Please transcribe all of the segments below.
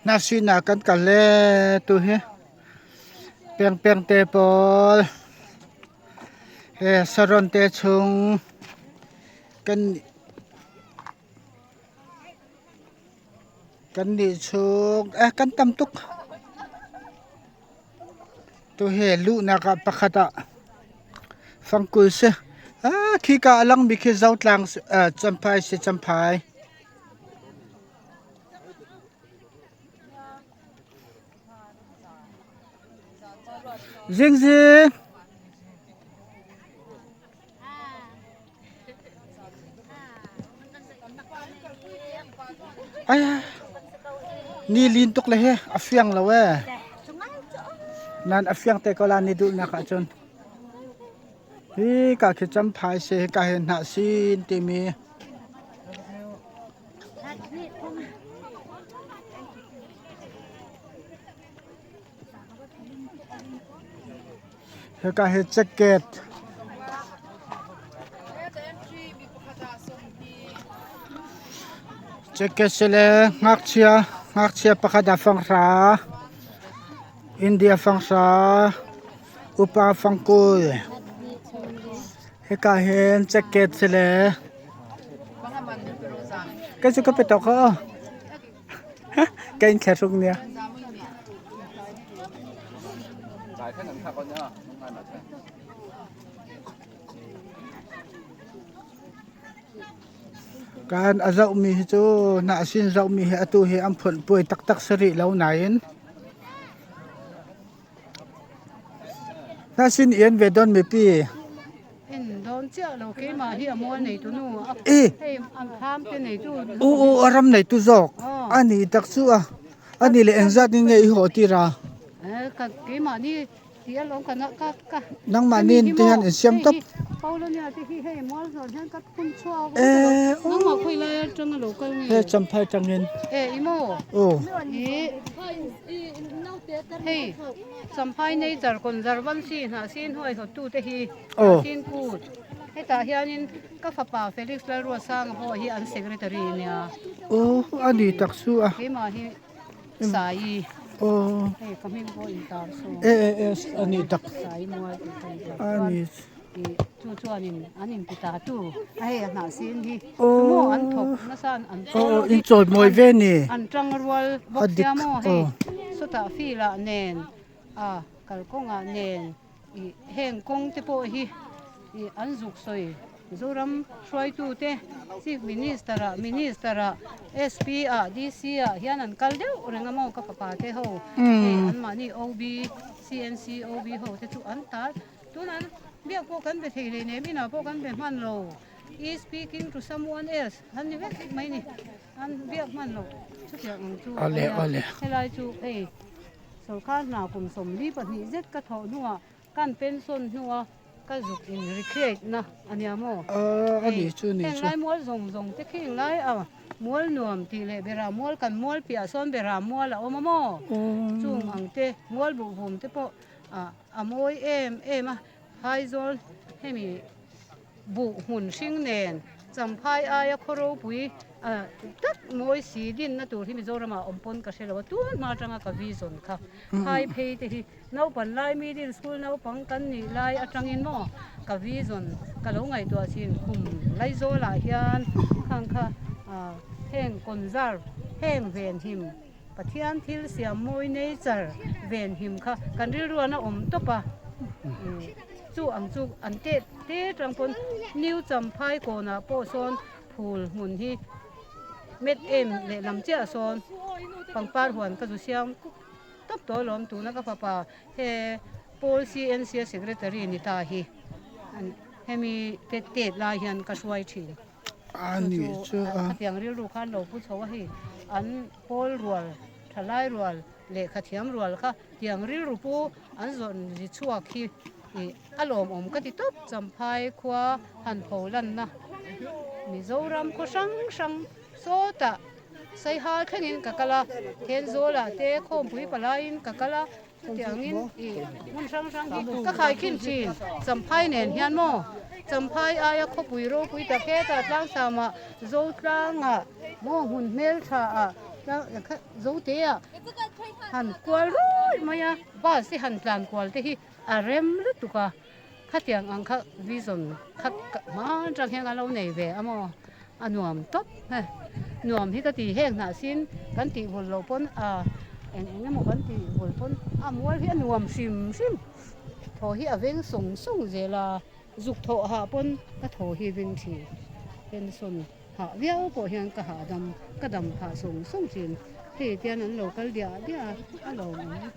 Hnahsin ah kan kal le tu hi peng peng te pawl he saron te chung kan kan nih chung eh kan tam tuk tu hi luhnak ah pakhat ah fangkul si ah khika a langmi khi zotlang champhai si champhai. Zingzing. Ai ni lin tuk le he a fiang lo ee. Nan a fiang te ko la ni duhnak ahcun. Hi ka khi champhai si hi ka hi hnah sin timi. Hika hi jacket jacket si le ngakchia ngakchia pakhat ah fanghra India fanghra upa fangkul hika hin jacket si le Kei cu ka pe tawk ko. Ka in thlahrung nia. Kan a zohmi hi cu hnahsin zohmi hi atu hi an phunh puai taktak si rih lo nain Hnahsin ian ve dawn mipi. En dawn chiah lo keimah hi a mual neitu nu a I hei an thlam te neitu u u a ram neitu zawk ani tak chu a ani le engzat in nge i haw tir a eh ka keimah ni ti a lawm ka ka ka nangmah nin te hian in siam tawp Paulonia te hi hei mual zawn hian ka phun chhuak eh nangmah khawi lai atanga lo kal nge he champhai tangin eh i maw aw i Hei Champhai Nature Conservancy hnahsin huaihawttute hi hnahsin kut hetah hianin ka fapa Felix Lalruatsanga pawh hi an secretary a nia. Aw a ni tak chu a. Keimah hi Sai. Aw. Hei ka hming pawh intar saw. E e e a ni tak. Sai mual tih ka intar. A ni. Chu chuanin an inti ta tu a hei a hnah sin hi chu maw an thawk nasa an chawl in chawi mawi ve ni an tang rual bawk sia maw hei sawtah field ah nen a kalkawngah nen ih heng kawng te pawh hi ih an zuk sawi Zoram hruaitu te chief minister ah minister ah SP ah DC ah hian an kal deuh reng a maw ka fapa te ho hei anmahni OB CNC OB ho te chu an tar. Tunah biak pawh kan be thei leh nem inah pawh kan be hman lo is speaking to someone else an ni vek mai ni an biak hman lo chutiang ang chu a nia helai chu hei sorkar hna kum 42 zet ka thawh hnuah kan pension hnua ka zuk in recreate na a nia maw hei heng lai mual zawng zawng te khi englai a mual nuam tih leh berah mual kan mual piah sawn berah mual a awm a maw chung ang te mual buhvum te pawh ah a mawi em em a phaizawl hemi buh hmun hring nen champhai aia khaw ropui ah tak mawi si dinna tur hi Mizoramah awm pawn ka hre lo a tun hma atanga ka vision kha phai phei te hi naupang lai middle school naupang kan nih lai atangin maw ka vision ka lo ngaihtuah chin khum Laizawlah hian khang kha ah heng conserve heng venhim. Pathian thil siam mawi nature venhim kha kan rilruan a awm tawp a, chu ang chu an teh te tang pawn New Champhai kawnah pawh sawn phul hmun hi met em lehlam chiah sawn pangpar huan ka zu siam tawp tawh alawm tuna ka fapa he Paul CNC a secretary ni ta hi hemi te tet lai hian ka hruai thin. A ni chu a. Khatiang rilru khan lo pu chho a hei an pawl rual thalai rual lehkha thiam rual kha tiang rilru pu an zawn ri chhuak hi ih a lawmawm ka ti tawp Champhai khua han pho lanna Mizoram khaw hrang hrang sawtah Saiha thlengin ka kal a Thenzawlah te Khawmpui palaiin ka kal a. Chutiangin ih hmun hrang hrang hi ka khaikhin thin. Champhai nen hian maw Champhai aia khawpui ropui tak hetah tlangsama Zotlangah maw hmun hmelthaah. Zote ah han kual ruih mai a bus te han tlan kual te hi a rem lutuk a khatiang ang kha vision kha hma atang hian a lo nei ve a maw a nuam tawp hei nuam hi ka ti heng hnah sin kan tih vul loh pawn a eng eng emaw kan tih vul pawn a mual hi a nuam hrim hrim thaw hi a veng sawng sawng zel a zuk thawh hah pawn ka thaw hi veng thin pension hah viau pawh hian ka hahdam ka dam phah sawng sawng thin hei tian an lo kal diah diah a a lawmawm.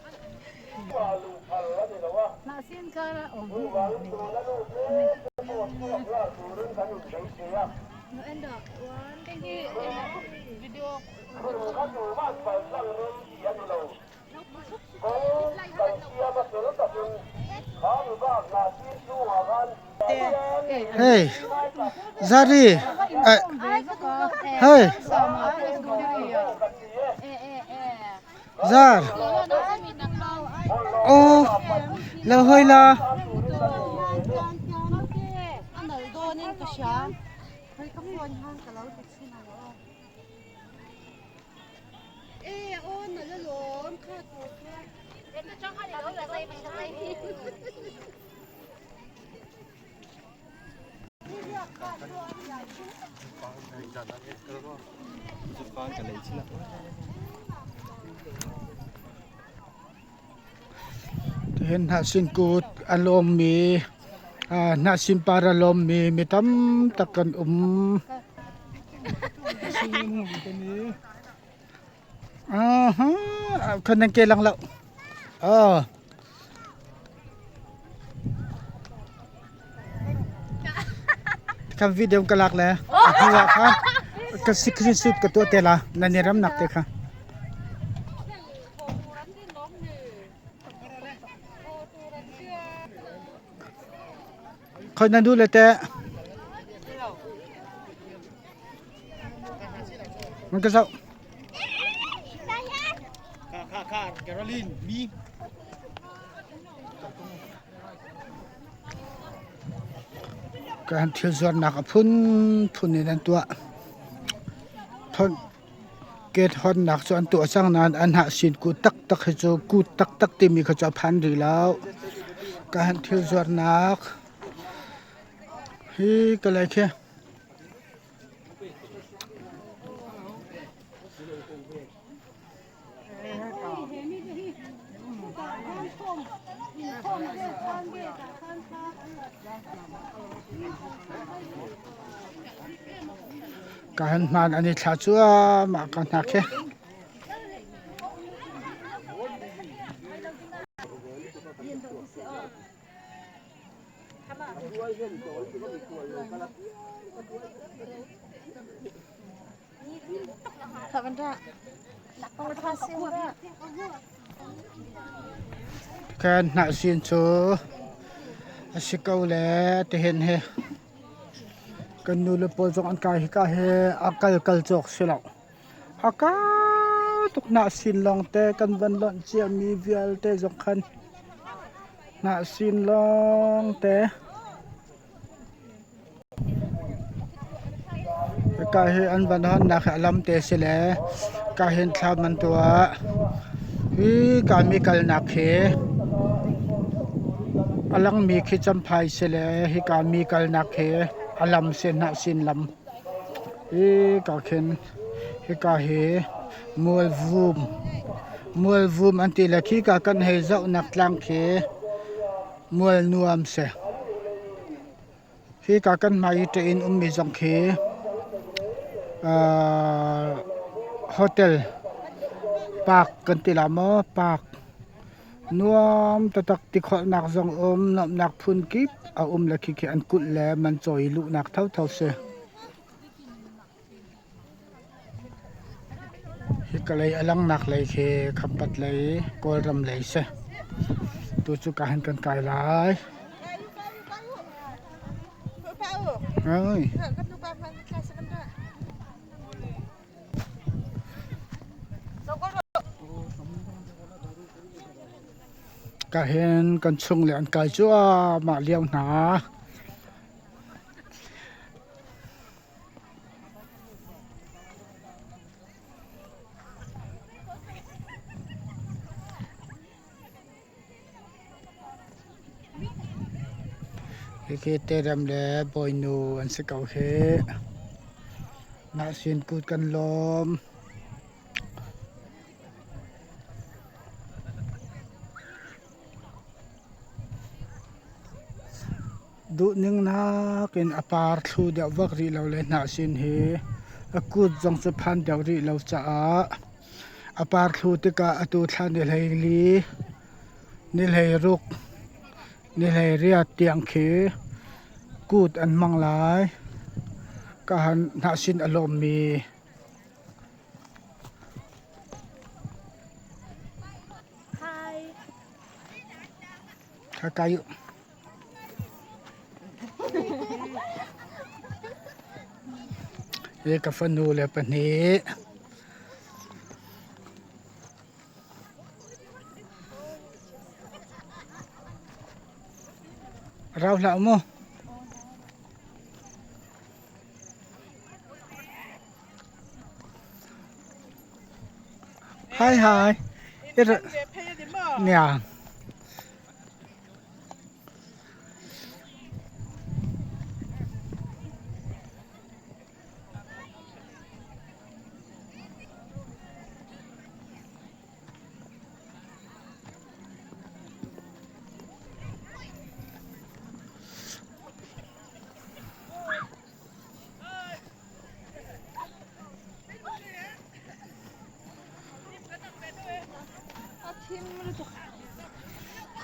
Hei Zari eh hei Zar aw lo hawi la. Tihian hnahsin kut a lawmmi hnahsin par a lawmmi mi tam tak kan um. Khan nan ke lang lo. Aw. Kan video ka lak le. A hnu ah khan ka screenshot ka tuah te la. Nan i ram nak te kha. Khoi nan duh le teh. Nan ka zoh. Kha kha Caroline mi. Kan thil zuarnak a phunphun in an tuah. Thon gate honnak cu an tuah cang nain an hahsin kut taktak hi cu kut taktak timi kha cu a phan rih lo. Kan thil zuarnak hi ka lei khi. Ka han hmaan an i thla cuahmah ko hna khi. Kan hnahsin cu a si ko le tihin hi kan nu le pawl zong an kai hika hi a kal kal cawk si lo. A kau tuk hnahsin lawngte kan van lonh ciami vialte zong khan hnahsin lawngte. Hika hi an van hawnnak hi a lam te a si le hika hin thlam an tuah. Hika mi kalnak khi a langmi khi Champhai si le hika mi kalnak khi a lam si hnahsin lam. Hika khin hika hi Mualvum Mualvum an ti le khika kan hei zohnak tlang khi Mualnuam si. Hika kan hmai i ṭe-inn ummi zong khi hotel park kan ti la maw park nuam taktak tikholhnak zong um nuamhnak phun kip a um le khikhi an kulh le man cawi luhnak thotho si. Hika lei a langhnak lei khi Khampat lei Kawlram lei si. Tucu ka hin kan kai lai. Oi. Ka hin kan chung le an kai cuahmah lio hna. Hiki Terem le Bawinu an si ko hih. Hnahsin kut kan lawm. Duhning nakin a par thlu deuh vak rih lo le hnahsin hi a kut zong cu phan deuh rih lo caah a par thlu tikah atu thla ni 14, ni 16, ni 18 tiang khi kut an hmang lai. Ka han hnahsin a lawmmi. Ka kai. Hi ka fanu le pahnih. Rau hlah mu. Hi hi. Nia.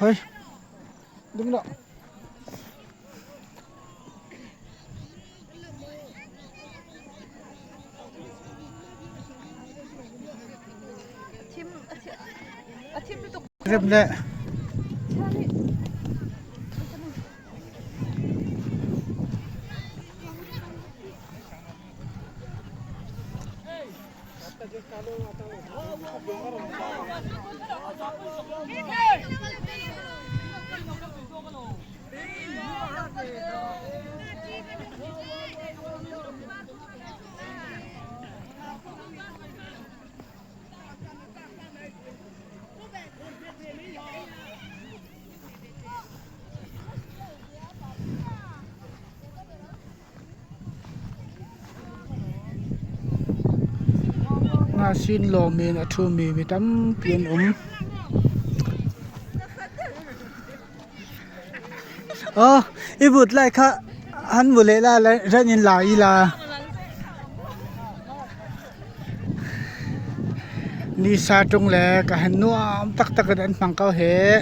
Khoi đúng rồi. Rem le. Hnahsin lawm in a thumi mi tampi an um. Aw i but lai kha han mu leh la ran in la i la. Ni sa tung le ka han nuam taktak in an hmang ko hih.